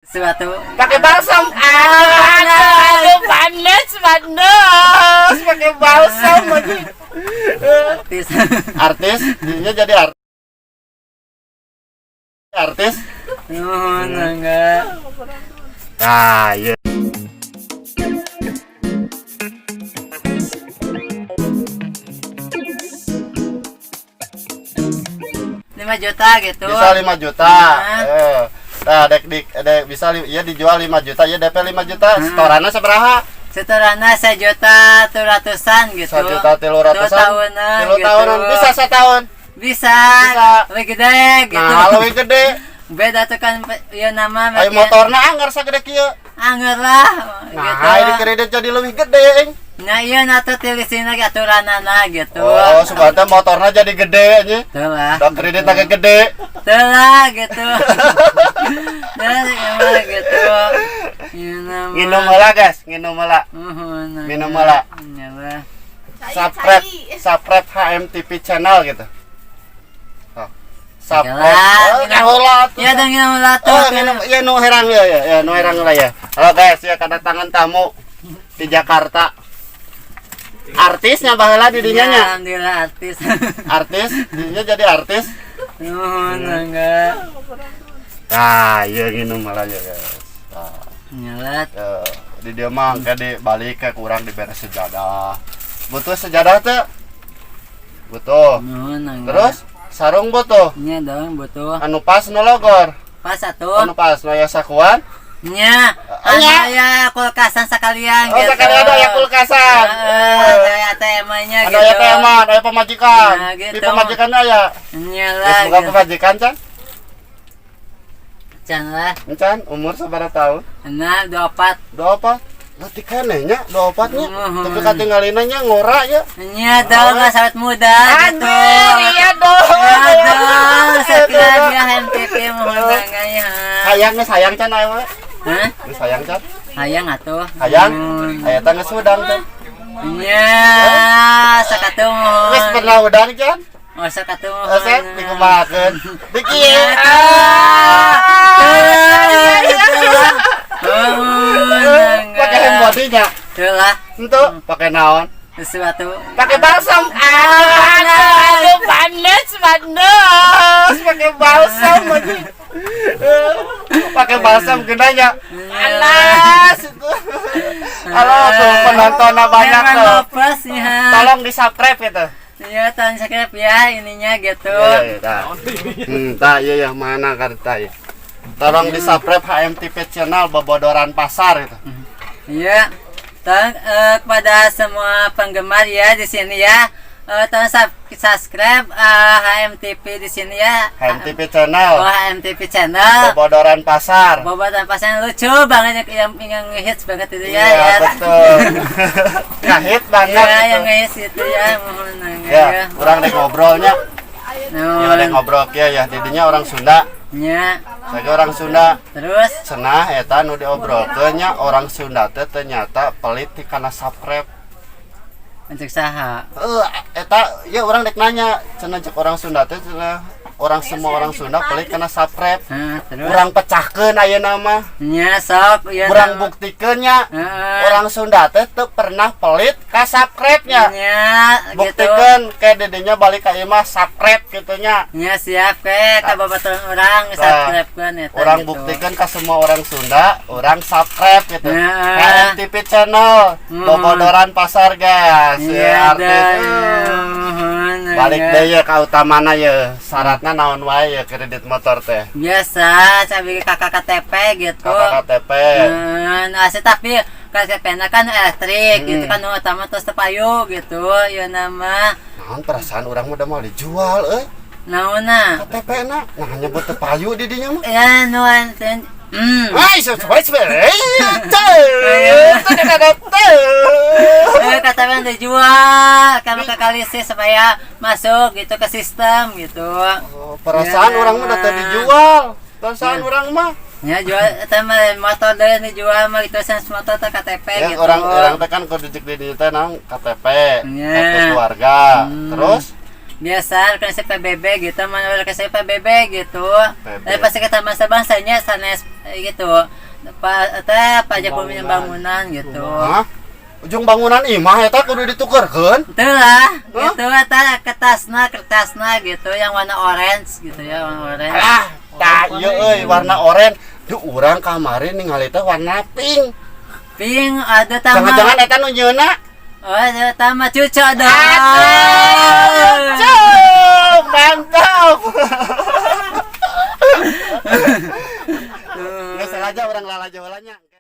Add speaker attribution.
Speaker 1: Sesuatu.
Speaker 2: Pakai balsam. Aduh, aduh, panas, panas. Pakai balsam aja.
Speaker 1: Artis.
Speaker 2: Artis, dirinya jadi artis.
Speaker 1: Nuhun, enggak.
Speaker 2: Nah, iya.
Speaker 1: 5 juta gitu.
Speaker 2: Bisa 5 juta.
Speaker 1: Nah.
Speaker 2: Nah, dek dik dek bisa iya dijual 5 juta, ya DP 5 juta. Setorannya sabaraha?
Speaker 1: Setoranna 1.300.000 gitu.
Speaker 2: 1.300.000.
Speaker 1: 2 tahunan
Speaker 2: Tilu
Speaker 1: gitu.
Speaker 2: tahunan bisa setahun.
Speaker 1: Bisa.
Speaker 2: Bisa.
Speaker 1: Lebih gede gitu.
Speaker 2: Nah, lebih gede.
Speaker 1: Beda tuh kan ya nama
Speaker 2: Ayo motorna anggar sagede kieu.
Speaker 1: Anggar lah
Speaker 2: Nah,
Speaker 1: gitu.
Speaker 2: ini kredit jadi lebih gede, eng.
Speaker 1: Nah, iya, nah tuh tulisin lagi aturanana gitu.
Speaker 2: Oh, sebenarnya motornya jadi gede aja.
Speaker 1: Tuh lah.
Speaker 2: Dan kredit agak gede.
Speaker 1: Tuh lah gitu. Nah, emang gitu. Ya, nama.
Speaker 2: Nginum heula, guys, nginum heula.
Speaker 1: Nuhun,
Speaker 2: Minum heula.
Speaker 1: Iya lah.
Speaker 2: Subscribe, subscribe HMTV channel gitu. Oh. Subscribe.
Speaker 1: Yalah,
Speaker 2: Oh,
Speaker 1: minum.
Speaker 2: nyahola tuh.
Speaker 1: Ya dong, minum lah tuh.
Speaker 2: Oh, nginum ya nu herang ya ya, ya nu herang lah ya. Halo guys, ya kedatangan tamu di Jakarta. Artisnya baheula di dinya
Speaker 1: Ya,
Speaker 2: nya.
Speaker 1: alhamdulillah artis.
Speaker 2: Artis, dinya jadi artis.
Speaker 1: Nuhun, enggak.
Speaker 2: Nah, iya nginum malah ya guys. Nah,
Speaker 1: Nyelat.
Speaker 2: ya, di dia mah kayak di balik kayak kurang diberes sejadah. Butuh sejadah tuh? Butuh.
Speaker 1: Nuhun, enggak.
Speaker 2: Terus sarung butuh.
Speaker 1: Nya dong butuh.
Speaker 2: Anu pas nu logor.
Speaker 1: Pas satu.
Speaker 2: Anu pas nu aya sakuan.
Speaker 1: Nya,
Speaker 2: Oh, nya.
Speaker 1: anu ya kulkasan sekalian
Speaker 2: Oh,
Speaker 1: gitu.
Speaker 2: sekalian ada aya kulkasan.
Speaker 1: Heeh, ada ATM-nya
Speaker 2: Anu
Speaker 1: gitu.
Speaker 2: aya ATM, aya pamajikan.
Speaker 1: Nah, gitu.
Speaker 2: Di pamajikan aya.
Speaker 1: Nya
Speaker 2: Geus
Speaker 1: lah.
Speaker 2: boga
Speaker 1: Gitu.
Speaker 2: pamajikan can?
Speaker 1: Can lah.
Speaker 2: Encan umur sabaraha tahun?
Speaker 1: Nah, 24.
Speaker 2: 24. Leutik keneh nya, 24 nya.
Speaker 1: Nuhun.
Speaker 2: Tapi katinggalina nya ngora ya.
Speaker 1: Nya dong, lah sahabat muda gitu.
Speaker 2: Iya dong.
Speaker 1: Ya dong, subscribe ya MTV mohon bangga ya.
Speaker 2: Hayang geus hayang can aya we.
Speaker 1: Hah?
Speaker 2: Geus hayang can?
Speaker 1: Hayang atuh.
Speaker 2: Hayang?
Speaker 1: Hmm.
Speaker 2: Aya teh geus hudang can.
Speaker 1: Nya, sakatu mohon.
Speaker 2: Geus pernah hudang can?
Speaker 1: Oh, sakatu mohon.
Speaker 2: Asep dikumahakeun. Di kieu. Pakai hand body nya.
Speaker 1: Itulah
Speaker 2: Henteu, pakai naon?
Speaker 1: sesuatu.
Speaker 2: Pakai balsam. Aduh, aduh, panas, panas. Pakai balsam aja. Pakai balsam genanya. Alas itu. Halo tuh penontonnya banyak
Speaker 1: Memang
Speaker 2: tuh.
Speaker 1: lopes ya.
Speaker 2: Tolong di subscribe gitu.
Speaker 1: Iya, tolong subscribe ya ininya gitu.
Speaker 2: Iya, iya, iya. Tah, iya, ya, mana karta ya. Tolong di subscribe HMTV channel Bobodoran Pasar itu.
Speaker 1: Iya. Tolong kepada semua penggemar ya di sini ya. Tolong subscribe HMTV di sini ya.
Speaker 2: HMTV channel
Speaker 1: Oh, HMTV channel.
Speaker 2: Bobodoran Pasar.
Speaker 1: Bobotoran Pasar yang lucu banget yang ngehits banget itu ya.
Speaker 2: Iya,
Speaker 1: ya.
Speaker 2: betul. Ngahit banget
Speaker 1: Iya,
Speaker 2: itu.
Speaker 1: yang ngehits itu ya, mohon
Speaker 2: Ya, kurang deh ngobrolnya. Ya, deh
Speaker 1: Nuhun.
Speaker 2: ngobrol kieu ya, didinya orang Sunda.
Speaker 1: Nya.
Speaker 2: Saya orang Sunda.
Speaker 1: Terus
Speaker 2: Cenah eta nu diobrolkeun nya orang Sunda teh ternyata pelit ti kana subscribe.
Speaker 1: Untuk saha?
Speaker 2: Eh, eta ya orang dek nanya, cenah cek orang Sunda teh cenah orang semua orang Sunda pelit kana subscribe.
Speaker 1: Hah, terus?
Speaker 2: Urang pecahkeun ayeuna mah.
Speaker 1: Nya sok ya.
Speaker 2: Urang buktikeun nya. Orang Sunda teh teu pernah pelit ka subscribe-nya.
Speaker 1: Nya gitu.
Speaker 2: Buktikeun kayak dedinya balik ka imah subscribe gitu nya.
Speaker 1: Nya siap ke ka babaturan urang subscribe kan eta
Speaker 2: Orang
Speaker 1: gitu.
Speaker 2: buktikan ke semua orang Sunda, orang subscribe gitu.
Speaker 1: Nah.
Speaker 2: HMTV channel, Bobodoran Pasar guys.
Speaker 1: Iya,
Speaker 2: Ya, artis.
Speaker 1: dah, ya, mohon,
Speaker 2: Balik
Speaker 1: ya.
Speaker 2: deh ya ka utamana ya. Syaratna naon wae ya kredit motor teh.
Speaker 1: Biasa, cabi kakak KTP gitu.
Speaker 2: Kakak KTP.
Speaker 1: Nah, asli tapi KTP na kan elektrik gitu kan nu utama terus tepayu gitu ya nama.
Speaker 2: Naon perasaan orang udah mau dijual euy.
Speaker 1: Naonna?
Speaker 2: KTP na. Nah nyebut teu payu di dinya mah.
Speaker 1: Ya nuan.
Speaker 2: Ai, so so so.
Speaker 1: Eh, KTP yang dijual kamu ke sih supaya masuk gitu ke sistem gitu.
Speaker 2: Oh, perasaan
Speaker 1: Ya,
Speaker 2: orang mah udah teu
Speaker 1: nah.
Speaker 2: dijual. Perasaan orang mah.
Speaker 1: Ya jual eta mah motor deh dijual mah gitu sense motor teh KTP
Speaker 2: Ya,
Speaker 1: gitu.
Speaker 2: orang orang teh kan kudu cek di dieu teh naon KTP,
Speaker 1: Ya.
Speaker 2: kartu keluarga. Terus
Speaker 1: Biasa rekensi PBB gitu, mana rekensi PBB gitu.
Speaker 2: PBB.
Speaker 1: Tapi pasti kita masa bangsanya sanes gitu. Pak teh pajak bumi bangunan gitu.
Speaker 2: Hah? Ujung bangunan imah eta kudu ditukerkeun?
Speaker 1: Itu lah,
Speaker 2: Hah?
Speaker 1: Gitu eta kertasna kertasna gitu yang warna orange gitu ya, warna orange.
Speaker 2: Alah, tah ieu euy warna oranye. Duh, urang kamari ningali teh warna pink.
Speaker 1: Pink ada tama.
Speaker 2: Jangan-jangan eta nu nyieunna?
Speaker 1: Oh, ada tama cucu dong.
Speaker 2: Aduh.